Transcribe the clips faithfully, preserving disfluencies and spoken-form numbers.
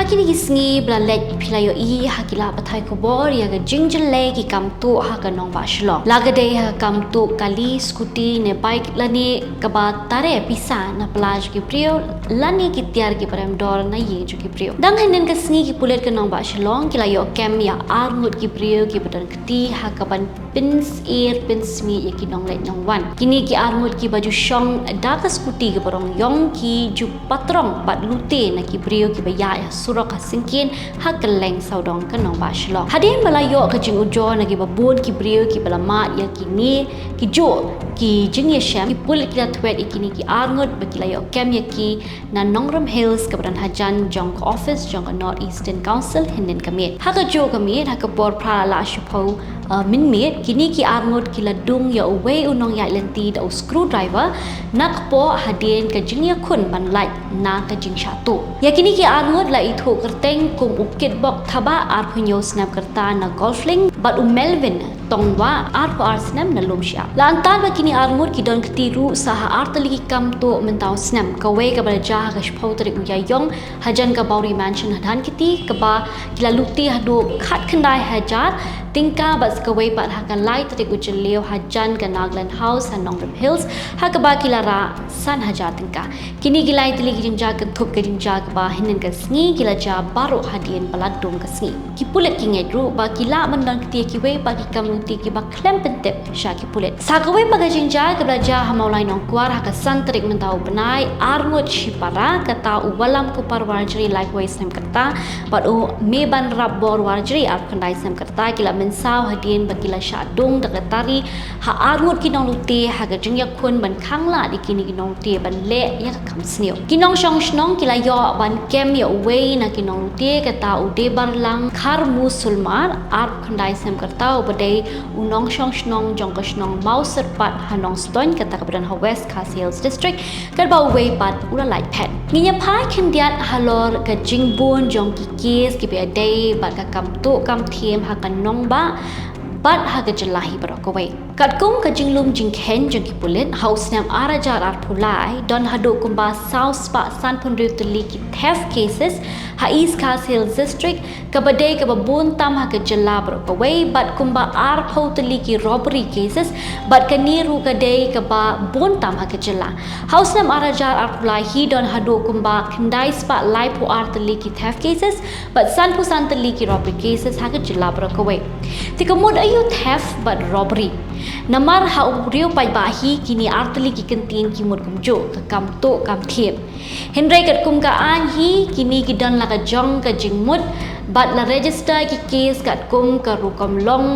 Kine ki sngi ba la leit phi la ïohi ha ki lad pathai khubor ïa ka jingjyllei ki kam tuh ha ka nongbah Shillong. La ka dei ha ka kam tuh kali, scooty ne bike lane kaba tare pisa na pla jong ki briew lane ki tiar kiba rem dor na ïing jong ki briew. Dang hynnin ka sngi ki pulit ka nongbah Shillong ki la ïoh kem ïa arngut ki briew kiba don kti ha kaban pynsyier pynsmiej ïa ki nongleit nongwan. Kine ki arngut kiba ju shong da ka scooty kaba rong ïong ki ju patrong bad lute na ki briew kiba ïaid ha surok ha syngkien ha kylleng sawdong ka nongbah Shillong. Hadien ba la ïoh ka jingujor na kiba bun ki briew kiba la mad ïa kine ki juh ki jingïashem, ki pulit ki la thwet ïa kine ki arngut ba ki la ïoh kem ïa ki na Nongrum Hills kaba don hajan jong ka office jong ka North Eastern Council hynnin ka miet. Ha kajuh ka miet, ha ka por phra la shiphew mynmiet, kine ki arngut ki la dung ïa uwei u nongïaid lynti da u screwdriver na kpoh hadien ka jingïakhun ban lait na ka jingshah tuh. Ïa kine ki arngut la ithuh kyrteng kum u Kitbok Thabah, arphew hynñiew snem ka rta, na Golflink, bad u Melvin Tongwah, arphew ar snem, na Lumshyiap. La antad ba kine arngut ki don kti ruh sa ha artylli ki kam tuh mynta u snem, kawei kaba la jia ha ka shiphew tarik u Ïaïong hajan ka Bowrie Mansion ha Dhankheti, kaba ki la lute haduh khatkhyndai hajar tyngka, bad sa kawei pat ha ka lai tarik u Jylliew hajan ka Nagaland House ha Nongrum Hills, ha kaba ki la rah san hajar tyngka. Kine ki lai tylli ki jingjia kynthup ka jingjia kaba hynnin ka sngi ki la jia baroh hadien ba la dung ka sngi. Ki pulit ki ngeit ruh ba ki lah ban don kti ïa kiwei pat ki kam lute kiba khlem pyntip sha ki pulit. Sa kawei pat ka jingjia kaba la jia ha Mawlai Nongkwar ha ka san tarik mynta u bnai, arngut shipara, kata u Wallamkupar Warjri, laiphew snem ka rta, bad u Mebanrapbor Warjri, arphew khyndai snem ka rta, ki la mynsaw hadien ba ki la shah dung da ka tari ha arngut ki nonglute ha ka jingïakhun ban khanglad ïa kine ki nonglute ban leh ïa ka kam sniew. Ki nongshong shnong ki la ïoh ban kem ïa uwei na ki nonglute, kata u Debarlang Kharmusulmar, arphew khyndai snem ka rta, uba dei u nongshong shnong jong ka shnong Mawsyrpat ha Nongstoiñ, kata kaba don ha West Khasi Hills District, katba uwei pat u la lait phet. Ngin ïa phai khyndiat halor ka jingbun jong ki case kiba ïadei bad ka kam tuh kam thiem ha ka nongbah bad ha ka jylla hi baroh kawei. Katkum ka jinglum jingkheiñ jong ki pulit, ha u snem ar hajar arphew lai, don haduh kumba saw spah sanphew hynriew tylli ki theft cases ha East Khasi Hills District, kaba dei kaba bun tam ha ka jylla baroh kawei, bad kumba arphew tylli ki robbery cases, bad kane ruh ka dei kaba bun tam ha ka jylla. Ha u snem ar hajar arphew lai hi, don haduh kumba khyndai spah laiphew ar tylli ki theft cases, bad sanphew san tylli ki robbery cases ha ka jylla baroh kawei. Te ka mut aïu theft bad robbery? Namar ha u briew paidbah hi, kine artylli ki kyntien ki mut kumjuh, ka kam tuh kam thiem. Hynrei katkum ka aiñ hi, kine ki don la ka jong ka jingmut, bad la register ki case katkum ka rukom long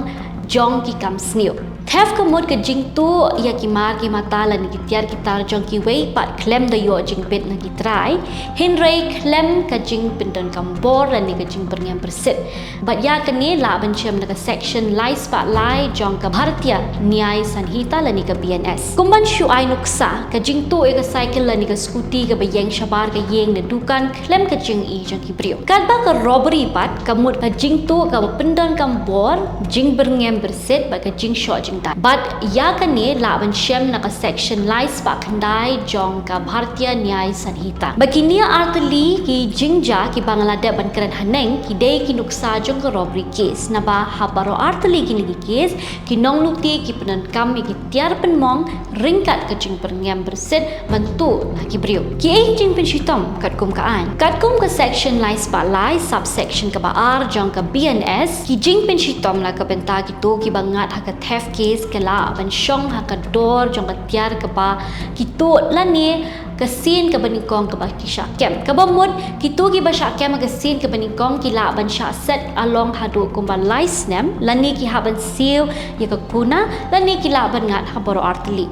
jong ki kam sniew. Theft ka mut ka jingtuh ïa ki mar ki mata lane ki tiar ki tar jong kiwei pat khlem da ïoh jingbit na ki trai, hynrei khlem ka jingpyndonkam bor lane ka jingbyrngem byrsit. Bad ïa kane lah ban shem na ka section lai spah lai jong ka Bharatiya Nyay Sanhita lane ka B N S. Kum ban shu ai nuksa, ka jingtuh ïa ka cycle lane ka scooty kaba ïeng shabar ka ïing ne dukan khlem ka jingi jong ki briew. Katba ka robbery pat ka mut ka jingtuh kaba pyndonkam bor, jingbyrngem byrsit bad ka jingshoh jingdait. Bad ïa kane lah ban shem na ka section lai spah khyndai jong ka Bharatiya Nyay Sanhita. Ba kine artylli ki jingjia kiba nga la dep ban kren haneng ki dei ki nuksa jong ka robbery case. Naba ha baroh artylli kine ki case, ki nonglute ki pyndonkam ïa ki tiar pynmong ryngkat ka jingbyrngem byrsit ban tuh na ki briew. Kiei ki jingpynshitom katkum ka aiñ? Katkum ka section lai spah lai, subsection kaba ar jong ka B N S, ki jingpynshitom na ka bynta kito kiba ngat ha ka theft case ki lah ban shong ha ka dor jong ka tiar kaba ki tuh lane ka sien kaba nyngkong kaba ki shah kem. Kaba mut, kito kiba shah kem ha ka sien kaba nyngkong ki lah ban shah set along haduh kumba lai snem, lane ki hap ban siew ïa ka kuna, lane ki lah ban ngat ha baroh artylli.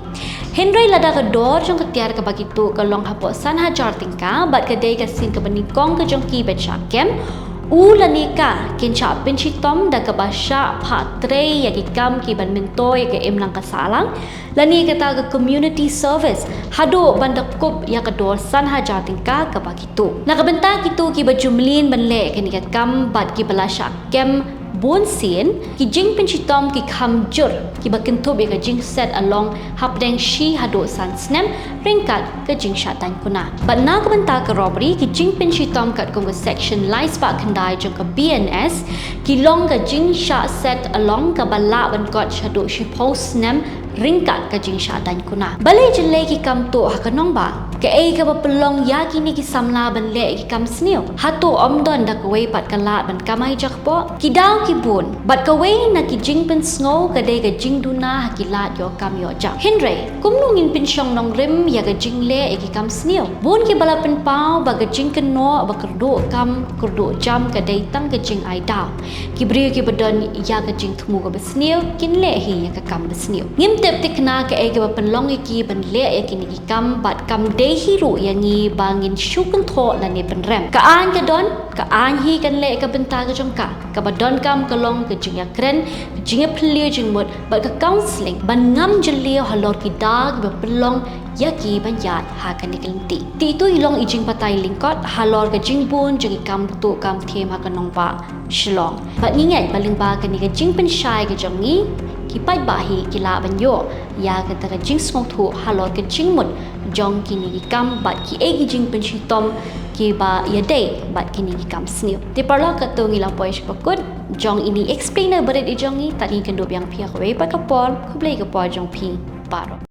Hynrei lada ka dor jong ka tiar kaba ki tuh ka long hapoh san hajar tyngka, bad ka dei ka sien kaba nyngkong ka jong ki ban shah kem, u lane ka kin shah pynshitom da kaba shah phah trei ïa ki kam kiban myntoi ïa ka imlang ka sahlang, lane kata ka community service, haduh ban da kup ïa ka dor san hajar tyngka kaba ki tuh. Na ka bynta kito kiba ju mlien ban leh kane ka kam bad kiba la shah kem Bun sien ki jingpynshitom ki kham jur kiba kynthup ïa ka jingset along hapdeng shi haduh san snem ryngkat ka jingshah daiñ kuna. Bad na ka bynta ka robbery, ki jingpynshitom katkum ka section lai spah khyndai jong ka B N S ki long ka jingshah set along kaba lah ban kot shaduh shiphew snem ryngkat ka jingshah daiñ kuna. Balei jyllei ki kam tuh ha ka nongbah? Kaei kaba pynlong ïa kine ki samla ban leh ki kam sniew? Hato ym don da kawei pat ka lad ban kamai jakpoh? Ki daw ki bun, bad kawei na ki jingpynsngew ka dei ka jingduna ha ki lad ïoh kam ïoh jam. Hynrei kumno ngin pynshong nongrim ïa ka jingleh ïa ki kam sniew? Bun kiba la pynpaw ba ka jingkynnoh ba kyrduh kam kyrduh jam ka dei tang ka jingai daw. Ki briew kiba don ïa ka jingthmu kaba sniew kin leh hi ïa ka kam ba sniew. Ngim tip thikna kaei kaba pynlong ïa ki ban leh ïa kine ki kam, bad kam dei hi ruh ïa ngi ba ngin shu kynthoh lane pynrem. Ka aiñ ka don, ka aiñ hi kan leh ka bynta ka jong ka. Kaba donkam ka long ka jingïakren, ka jingïaphylliew jingmut bad ka counselling ban ngam jylliew halor ki daw kiba pynlong ïa ki ban ïaid ha kane ka lynti. Te ito i long i jingbatai lyngkot halor ka jingbun jong ki kam tuh kam them ha ka nongbah Shillong. Bad ngi ngeit ba lyngba kane ka jingpynshai ka jong ngi, ki paidbah hi ki lah ban ïoh ïa kata ka jingsngewthuh halor ka jingmut jong kine ki kam bad kiei ki jingpynshitom kiba ïadei bad kine ki kam sniew. Te paralok, katto ngi la poi sha ba kut jong ine i Explainer barit i jong ngi. Tad ngin kynduh biang phi ha kawei pat ka por. Khublei ka por jong phi baroh.